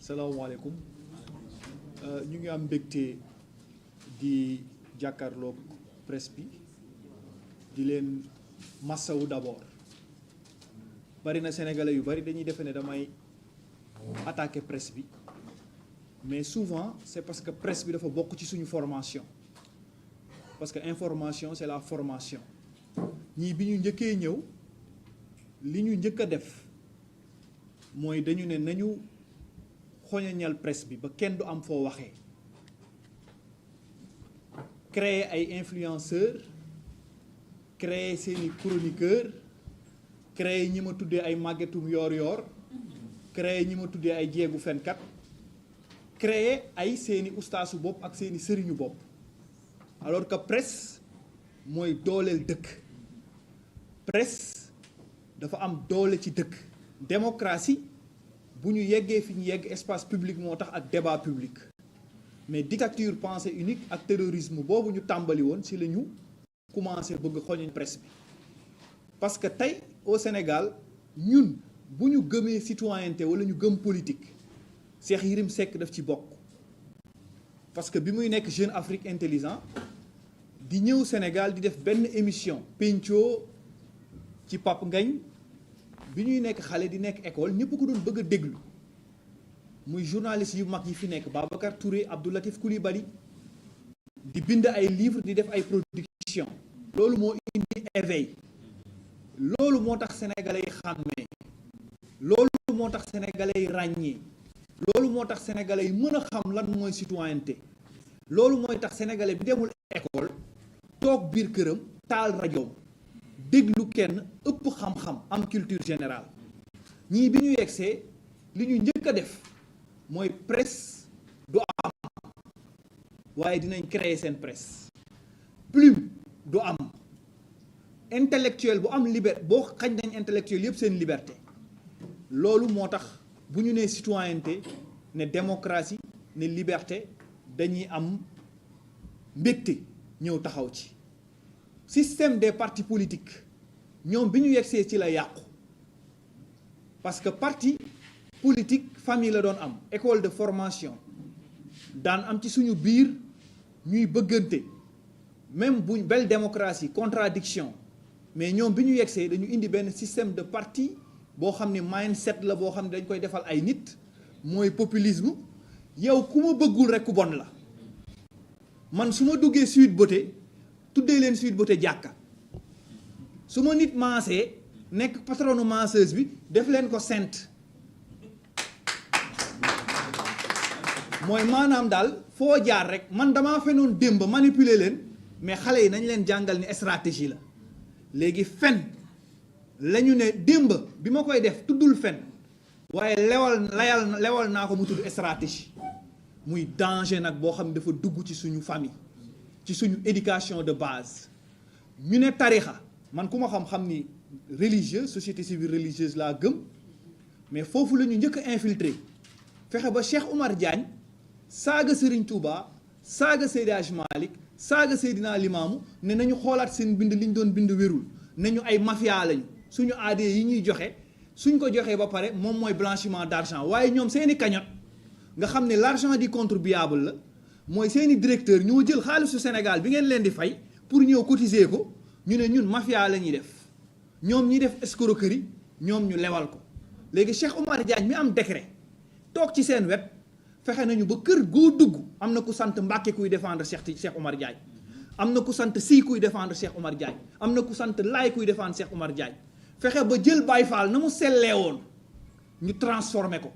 salaamaaleykum ñu ngi am mbégte di jàkkaarloog presse bi di leen massawu d'abord bari na sénégalais yu bari dañuy defe ne damay attaquer presse bi mais souvent c'est parce que presse bi dafa bokk ci suñu formation parce que information c'est la formation ñii bi ñu njëkkee ñëw li ñu njëkk a def mooy dañu ne nañu xoñañal presse bi ba kenn du am foo waxee créer ay influenceurs créer seeni chroniqueurs créer ñi ma tuddee ay màggetum yoor créer ñi ma tuddee ay jeegu fenkat créer ay seeni ustaasu bopp ak seeni sëriñu bopp alors que presse mooy dooleel dëkk presse dafa am doole ci dëkk démocratie bu ñu yeggee fi ñu yegg espace public moo tax ak débat public mais dictature pensée unique ak terrorisme boobu ñu tàmbali woon ci la ñu commencé bëgg xoñuñ presse bi parce que tey au Sénégal ñun bu ñu gëmee citoyenneté wala ñu gëm politique Cheikh Yérim Seck daf ci bokk parce que bi muy nekk Jeune Afrique Intelligent di ñëw Sénégal di def benn émission penco ci Pape Ngagne bi ñuy nekk xale di nekk école ñëpp ko doon bëgg a déglu muy journaliste yu mag yi fi nekk Babacar Touré Abdou Latif Coulibaly di bind ay livres di def ay production loolu moo indi éveil loolu moo tax sénégalais yi xàmmee loolu moo tax sénégalais yi ràññee loolu moo tax sénégalais yi mën a xam lan mooy citoyenneté loolu mooy tax sénégalais bi demul école toog biir këram taal rajoom déglu kenn ëpp xam-xam am culture générale ñii bi ñu yegsee li ñu njëkk a def mooy presse du am waaye dinañ créer seen presse plume du am intellectuel bu am liberté boo xañ nañ intellectuel yëpp seen liberté loolu moo tax bu ñu nee citoyenneté ne démocratie ne liberté dañuy am mbégte ñëw taxaw ci système des partis politiques ñoom bi ñu yegsee ci la yàqu parce que parti politique famille la doon am école de formation daan am ci suñu biir ñuy bëggante même buñ belle démocratie contradiction mais ñoom bi ñu yegsee dañu indi benn système de parti boo xam ne mindset la boo xam ne dañ koy defal ay nit mooy populisme yow ku ma bëggul rek ku bon la man su ma duggee Sweet Beauté tuddee leen Sweet Beauté jàkka su ma nit maasee nekk patronu masseuse bi def leen ko sainte mooy maanaam daal foo jaar rek man damaa fenoon démb manipuler leen mais xale yi nañ leen jàngal ni stratégie la léegi fen la ñu ne démb bi ma koy def tuddul fen waaye lewal naa ko mu tudd stratégie muy danger nag boo xam ne dafa dugg ci suñu famille ci suñu éducation de base ñu ne tarixa man ku ma xam-xam ni religieux société civile religieuse laa gëm mais foofu la ñu njëkk a infiltré fexe ba Cheikh Oumar Diagne saaga Serigne Touba saaga Seydi Hadji Malick saaga Seydina Limaamu ne nañu xoolaat seen bind li ñu doon bind wérul ne ñu ay mafia lañu suñu aade yi ñuy joxe suñ ko joxee ba pare moom mooy blanchiment d'argent waaye ñoom seeni cagnotte nga xam ne l'argent du contribuable la mooy seeni directeur ñoo jël xaalisu Sénégal bi ngeen leen di fay pour ñëw cotiser ko ñu ne ñun mafia la ñuy def ñoom ñi def escroquerie ñoom ñu lewal ko léegi Cheikh Oumar Diagne mi am décret toog ci seen wet fexe nañu ba kër goo dugg am na ku sant Mbàkke kuy défendre Cheikh Oumar Diagne am na ku sant Sy kuy défendre Cheikh Oumar Diagne am na ku sant Laay kuy défendre Cheikh Oumar Diagne fexe ba jël Baye Fall na mu sellee woon ñu transformé ko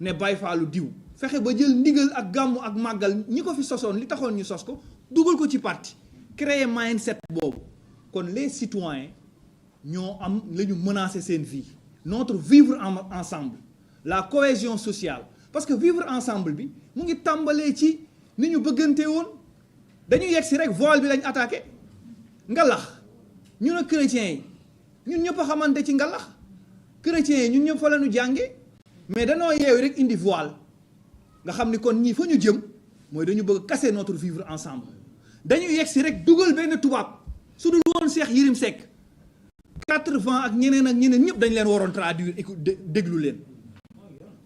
ne Baye Fallu diw fexe ba jël ndigal ak gàmmu ak màggal ñi ko fi sosoon li taxoon ñu sos ko dugal ko ci parti créer mindset boobu kon les citoyens ñoo am la ñu menacer seen vie notre vivre ensemble la cohésion sociale parce que vivre ensemble bi mu ngi tàmbalee ci ni ñu bëggante woon dañu yegg si rek voile bi lañ attaqué ngalax ñu ne chrétiens yi ñun ñëpp a xamante ci ngalax chrétiens yi ñun ñëpp fa la ñu jànge mais danoo yeewi rek indi voile nga xam ni kon ñii fa ñu jëm mooy dañu bëgg casser notre vivre ensemble dañu yegg si rek dugal benn tubaab su dul woon Cheikh Yérim Seck 80 ak ñeneen ñëpp dañ leen waroon traduire déglu leen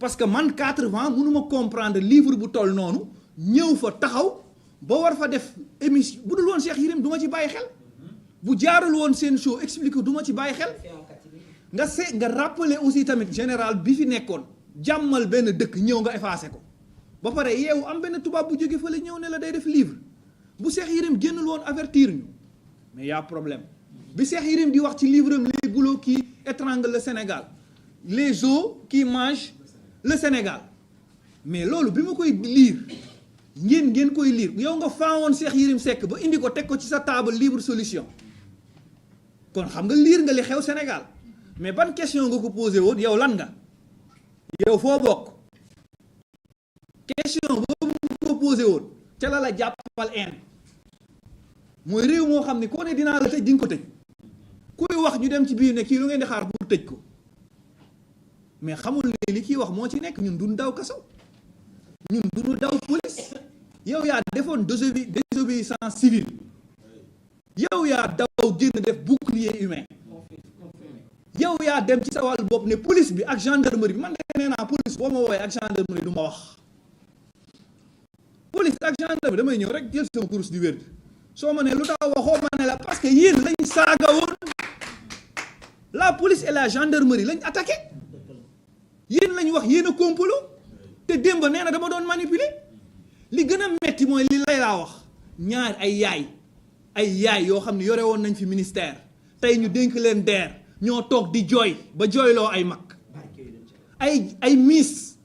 parce que man 80 mënuma comprendre livre bu toll noonu ñëw fa taxaw ba war fa def émission bu dul woon Cheikh Yérim du ma ci bàyyi xel bu jaarul woon seen show expliqué du ma ci bàyyi xel nga rappeler aussi tamit général bi fi nekkoon jàmmal benn dëkk ñëw nga effacé ko ba pare yeewu am benn tubaab bu jóge fële ñëw ne la day def livre bu Cheikh Yérim génnul woon avertir ñu mais y a problème bi Cheikh Yérim di wax ci livre am les goulots qui étranglent le Sénégal les os qui mangent le Sénégal mais loolu bi ma koy lire ngeen koy lire yow nga faawoon Cheikh Yérim Seck ba indi ko teg ko ci sa table libre solution kon xam nga lire nga li xew Sénégal mais ban question nga ko posé woon yow lan nga yow foo bokk question boobu nga ko posé woon ca la jàppal en mooy réew moo xam ne koo ne dinaa la tëj di nga ko tëj kuy wax ñu dem ci biir ne kii lu ngeen di xaar pour tëj ko mais xamul ne li kiy wax moo ci nekk ñun duñ daw kaso ñun duñu daw police yow yaa defoon désobéissance civile yow yaa daw génn def bouclier humain yow yaa dem ci sa wàllu bopp ne police bi ak gendarmerie bi man de nee naa police boo ma woowee ak gendarmerie du ma wax police ak gendarmerie damay ñëw rek jël sama course di wér soo ma ne lu tax waxoo ma ne la parce que yéen lañ saaga woon la police et la gendarmerie lañ attaqué yéen lañ wax yéen a complot te démb nee na dama doon manipuler li gën a metti mooy li lay laa wax ñaar ay yaay yoo xam ne yore woon nañ fi ministère tey ñu dénk leen DER ñoo toog di jooy ba jooyloo ay mag ay miss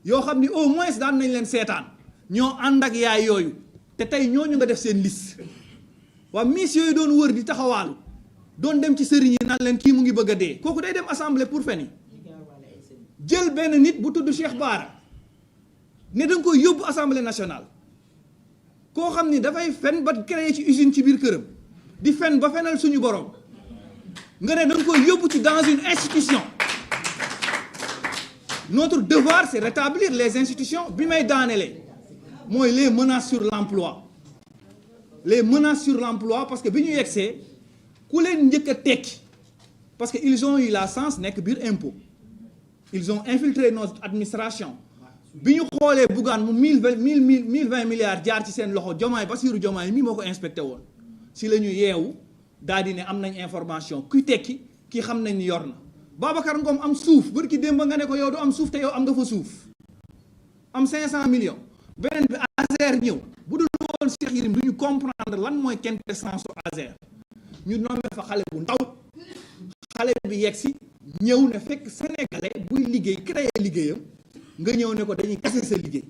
yoo xam ni au moins daan nañ leen seetaan ñoo ànd ak yaay yooyu te tey ñooñu nga def seen liste waa miss yooyu doon wër di taxawaalu doon dem ci sëriñ yi naan leen kii mu ngi bëgg a dee kooku day dem assemblée pour fen yi jël benn nit bu tudd Cheikh Bara ne da nga koy yóbbu assemblée nationale koo xam ni dafay fen ba créer ci usine ci biir këram di fen ba fenal suñu borom nga ne da nga koy yóbbu ci dans une institution notre devoir c'est rétablir les institutions bi may daanelee mooy les menaces sur l'emploi parce que bi ñu yegsee ku leen njëkk a tekki parce que ils ont eu la chance nekk biir impôt ils ont infiltré notre administration bi ñu xoolee Bougane mu 1020 milliards jaar ci seen loxo Diomaye Bassirou Diomaye mii moo ko inspecté woon si la ñu yeewu daal di ne am nañ information kuy tekki kii xam nañ ni yor na Babacar Ngom am suuf bari ki démb nga ne ko yow du am suuf te yow am nga fa suuf am 500 millions beneen bi Azer ñëw bu dul woon Cheikh Yérim du ñu comprendre lan mooy quintessence su Azer ñu nommé fa xale bu ndaw xale bi yegg si ñëw ne fekk sénégalais buy liggéey créer liggéeyam nga ñëw ne ko dañuy kase sa liggéey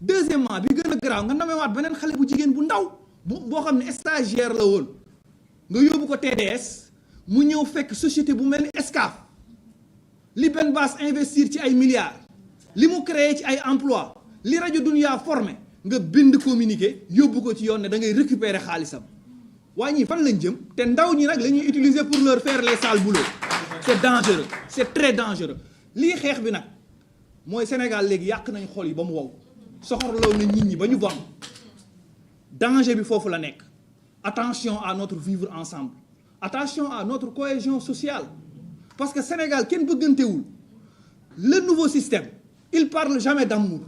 deuxièmement bi gën a garaaw nga nommé waat beneen xale bu jigéen bu ndaw boo xam ne stagiaire la woon nga yóbbu ko TDS mu ñëw fekk société bu mel ni Excaf li benn baas investir ci ay milliards li mu créé ci ay emploi li rajo Dunia formé nga bind communiqué yóbbu ko ci yoon ne da ngay récupérer xaalisam waa ñi fan lañ jëm te ndaw ñi nag la ñuy utiliser pour leur faire les sales boulots c'est dangereux c'est très dangereux lii xeex bi nag mooy Sénégal léegi yàq nañ xol yi ba mu wow soxorloo na nit ñi ba ñu bon danger bi foofu la nekk attention à notre vivre ensemble attention à notre cohésion sociale parce que Sénégal kenn bëggantewul le nouveau système il parle jamais d'amour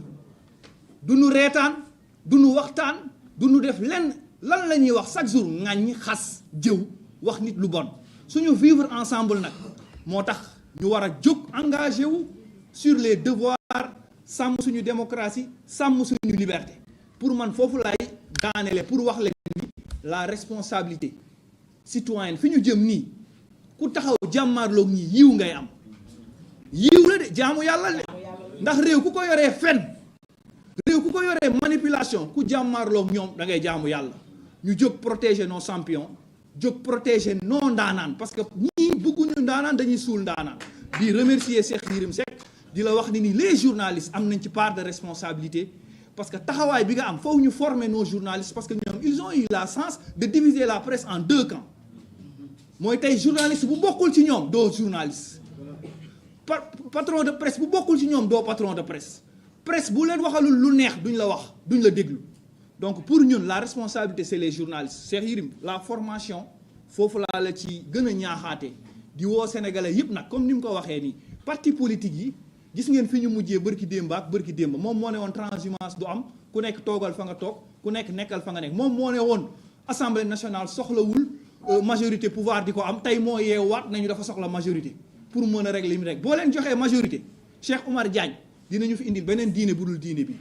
du nu reetaan du nu waxtaan du nu def lenn lan la ñuy wax chaque jour ŋàññi xas jëw wax nit lu bon suñu vivre ensemble nag moo tax ñu war a jóg engagé wu sur les devoirs sàmm suñu démocratie sàmm suñu liberté pour man foofu laay daanele pour wax leen ni la responsabilité citoyenne fi ñu jëm nii ku taxaw jàmmaarloog ñi yiw ngay am yiw la de jaamu yàlla de ndax réew ku ko yoree fen réew ku ko yoree manipulation ku jàmmaarloog ñoom da ngay jaamu yàlla ñu jóg protéger nos champions jóg protéger nos ndaanaan parce que ñii bëgguñu ndaanaan dañuy suul ndaanaan di remercier Cheikh Yérim Seck di la wax ni les journalistes am nañ ci part de responsabilité parce que taxawaay bi nga am foofu ñu former nos journalistes parce que ñoom ils ont eu la chance de diviser la presse en deux camps mooy tey journaliste bu bokkul ci ñoom doo journaliste patron de presse bu bokkul ci ñoom doo patron de presse presse bu leen waxalul lu neex duñ la wax duñ la déglu donc pour ñun la responsabilité c'est les journalistes Cheikh Yérim la formation foofu laa la ci gën a ñaaxaate di woo sénégalais yëpp nag comme ni mu ko waxee nii parti politique yi gis ngeen fi ñu mujjee bërki démb ak bërki démb moom moo ne woon transhumance du am ku nekk toogal fa nga toog ku nekk nekkal fa nga nekk moom moo ne woon assemblée nationale soxlawul majorité pouvoir di ko am tey moo yeewaat nañu dafa soxla majorité pour mën a régler li mu rek boo leen joxee majorité Cheikh Oumar Diagne dinañu fi indil beneen diine bu dul diine bi